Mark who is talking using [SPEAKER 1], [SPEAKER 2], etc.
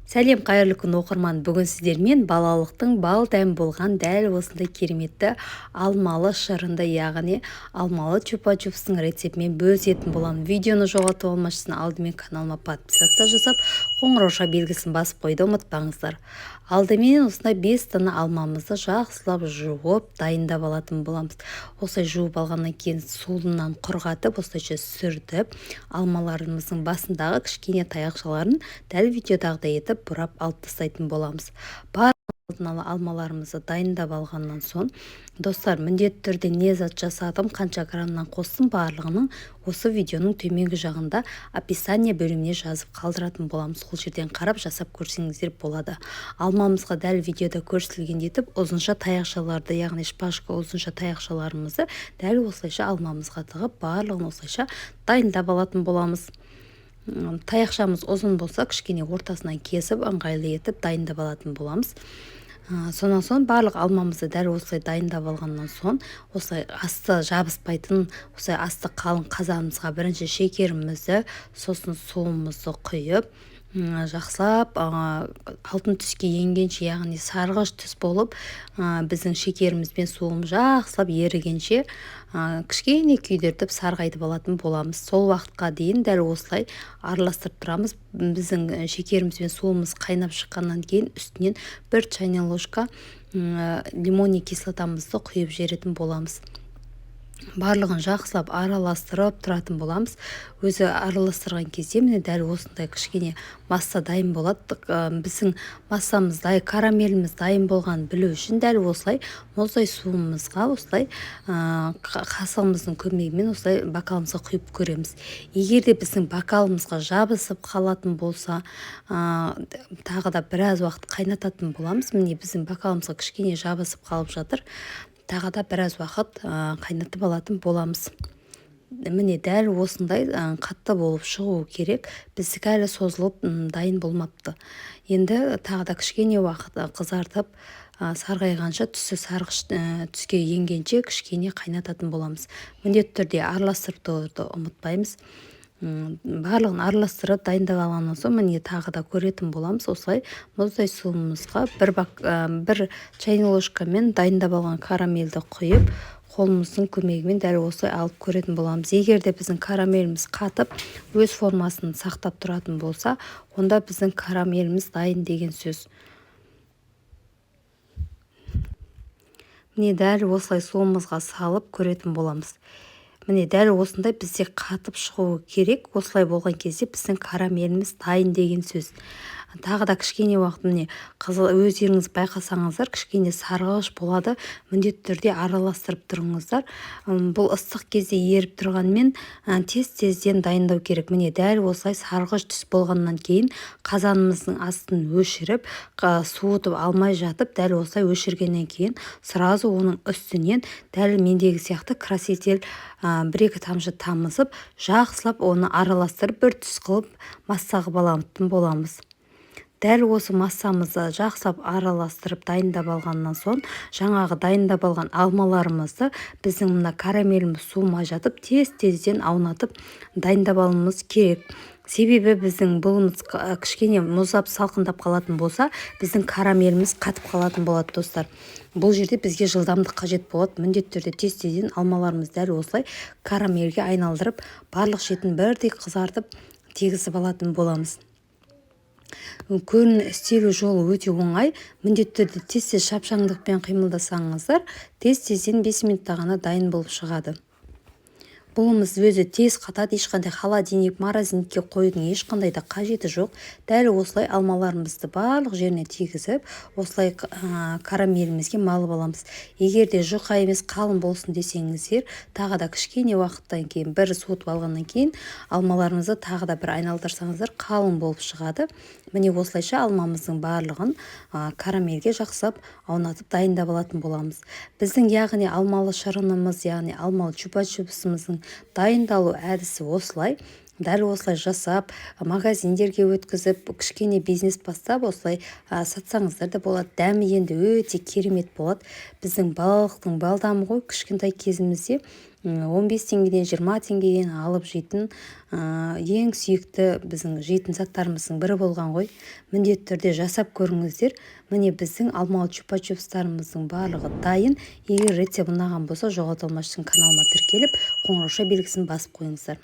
[SPEAKER 1] Сәлем, қайырлы күн, оқырман! Бүгін сіздермен балалықтың бал дәм болған дәл осындай кереметті алмалы шырынды, яғни алмалы чупа-чупстың рецептімен бөлісетін боламын. Видеоны жоғалтып алмас үшін алдымен каналыма подписаться жасап, қоңырауша белгісін басып қоюды ұмытпаңыздар. Алдымен осындай 5 дана алмамызды жақсылап жуып дайындап алатын боламыз. Осылай жуып алғаннан кейін суынан құрғатып, осылайша сүртіп, алмаларымыздың басындағы кішкене таяқшаларын дәл видеодағыдай етіп бұрап алып тастайтын боламыз. Алдын ала алмаларымызды дайындап алғаннан соң, достар, міндетті түрде не зат жасадым, қанша граммнан қостым, барлығының осы видеоның төменгі жағында описание бөліміне жазып қалдыратын боламын. Сол жерден қарап жасап көрсеңіздер болады. Алмамызға дәл видеода көрсетілгендей етіп ұзынша таяқшаларды, яғни шпажка ұзынша таяқшаларымызды дәл осылайша алмамызға тығып, барлығын осылайша дайындап алатын боламыз. Таяқшамыз ұзын болса, кішкене ортасынан кесіп, ыңғайлы етіп дайындап алатын боламыз. Сонан соң барлық алмамызды дәл осылай дайындап алғаннан соң, осылай асты жабыспайтын, осылай асты қалың қазанымызға бірінші шекерімізді, сосын суымызды құйып, жақсылап алтын түске енгенше, яғни сарғыш түс болып, біздің шекеріміз бен суымыз жақсылап ерігенше, кішкене күйдіртіп, сарғайтып алатын боламыз. Сол уақытқа дейін дәл осылай араластырып тұрамыз. Біздің шекеріміз бен суымыз қайнап шыққаннан кейін үстінен 1 чайный ложка лимонный кислотамызды құйып жіберетін боламыз. Барлығын жақсылап араластырып тұратын боламыз. Өзі араластырған кезде, міне, дәл осындай кішкене масса дайын болады. Біздің массамыз дайын, карамеліміз дайын болғанын білу үшін дәл осылай мұздай суымызға осылай қасығымыздың көмегімен осылай бокалымызға құйып көреміз. Егер де біздің бокалымызға жабысып қалатын болса, тағы да біраз уақыт қайнататын боламыз. Міне, біздің бокалымызға кішкене жабысып қалып жатыр, тағы да біраз уақыт қайнатып алатын боламыз. Міне, дәл осындай қатты болып шығуы керек. Біздікі әлі созылып, дайын болмапты. Енді тағы да кішкене уақыт қызартып, сарғайғанша, түсі сарғыш түске енгенше кішкене қайнататын боламыз. Міндетті түрде араластырып тұруды ұмытпаймыз. Барлығын араластырып дайындап алғаннан соң, міне, тағы да көретін боламыз. Осылай мұздай суымызға 1 чайный ложкамен дайындап алған карамельді құйып, қолымыздың көмегімен дәл осылай алып көретін боламыз. Егер де біздің карамеліміз қатып, өз формасын сақтап тұратын болса, онда біздің карамеліміз дайын деген сөз. Міне, дәл осылай суымызға салып көретін боламыз. Міне, дәл осындай бізде қатып шығуы керек. Осылай болған кезде біздің карамеліміз дайын деген сөз. Тағы да кішкене уақыт, міне, қызыл, өздеріңіз байқасаңыздар, кішкене сарғыш болады. Міндетті түрде араластырып тұрыңыздар. Бұл ыстық кезде еріп тұрғанмен, тез-тезден дайындау керек. Міне, дәл осылай сарғыш түс болғаннан кейін қазанымыздың астын өшіріп, суытып алмай жатып, дәл осылай өшіргеннен кейін сразу оның үстінен дәл мендегі сияқты краситель 1-2 тамшы тамызып, жақсылап оны араластырып, бір түс қылып масса қылып алатын боламыз. Дәл осы массамызды жақсылап араластырып дайындап алғаннан соң, жаңағы дайындап алған алмаларымызды біздің мына карамеліміз суымай жатып, тез-тезден аунатып дайындап алуымыз керек. Себебі біздің бұлымыз кішкене мұздап, салқындап қалатын болса, біздің карамеліміз қатып қалатын болады, достар. Бұл жерде бізге жылдамдық қажет болады. Міндетті түрде тез-тезден алмаларымызды дәл осылай карамельге айналдырып, барлық шетін бірдей қызартып, тегізіп алатын боламыз. Көрін істелу жолы өте оңай. Міндетті түрде тез-тез шапшаңдықпен қимылдасаңыздар, тез-тезден 5 минутта ғана дайын болып шығады. Бұлымыз өзі тез қатады, ешқандай холодильник, морозильникке қоюдың ешқандай да қажеті жоқ. Дәл осылай алмаларымызды барлық жеріне тигізіп, осылай карамелімізге малып аламыз. Егер де жұқа емес, қалың болсын десеңіздер, тағы да кішкене уақыттан кейін, бір суытып алғаннан кейін алмаларымызды тағы да бір айналдырсаңыздар, қалың болып шығады. Міне, осылайша алмамыздың барлығын карамельге жақсылап аунатып дайындап алатын боламыз. Біздің, яғни, алмалы шырынымыз, яғни алмалы чупа-чупсымыздың дайындалу әдісі осылай. Дәл осылай жасап, магазиндерге өткізіп, кішкене бизнес бастап, осылай сатсаңыздар да болады. Дәмі енді өте керемет болады. Біздің балалықтың балдамы ғой. Кішкентай кезімізде 15 теңгеден, 20 теңгеден алып жейтін ең сүйікті біздің жейтін заттарымыздың бірі болған ғой. Міндетті түрде жасап көріңіздер. Міне, біздің алмалы чупа-чупстарымыздың барлығы дайын. Егер рецепт ұнаған болса, жоғалта алмас үшін каналыма тіркеліп, қоңырауша белгісін басып қойыңыздар.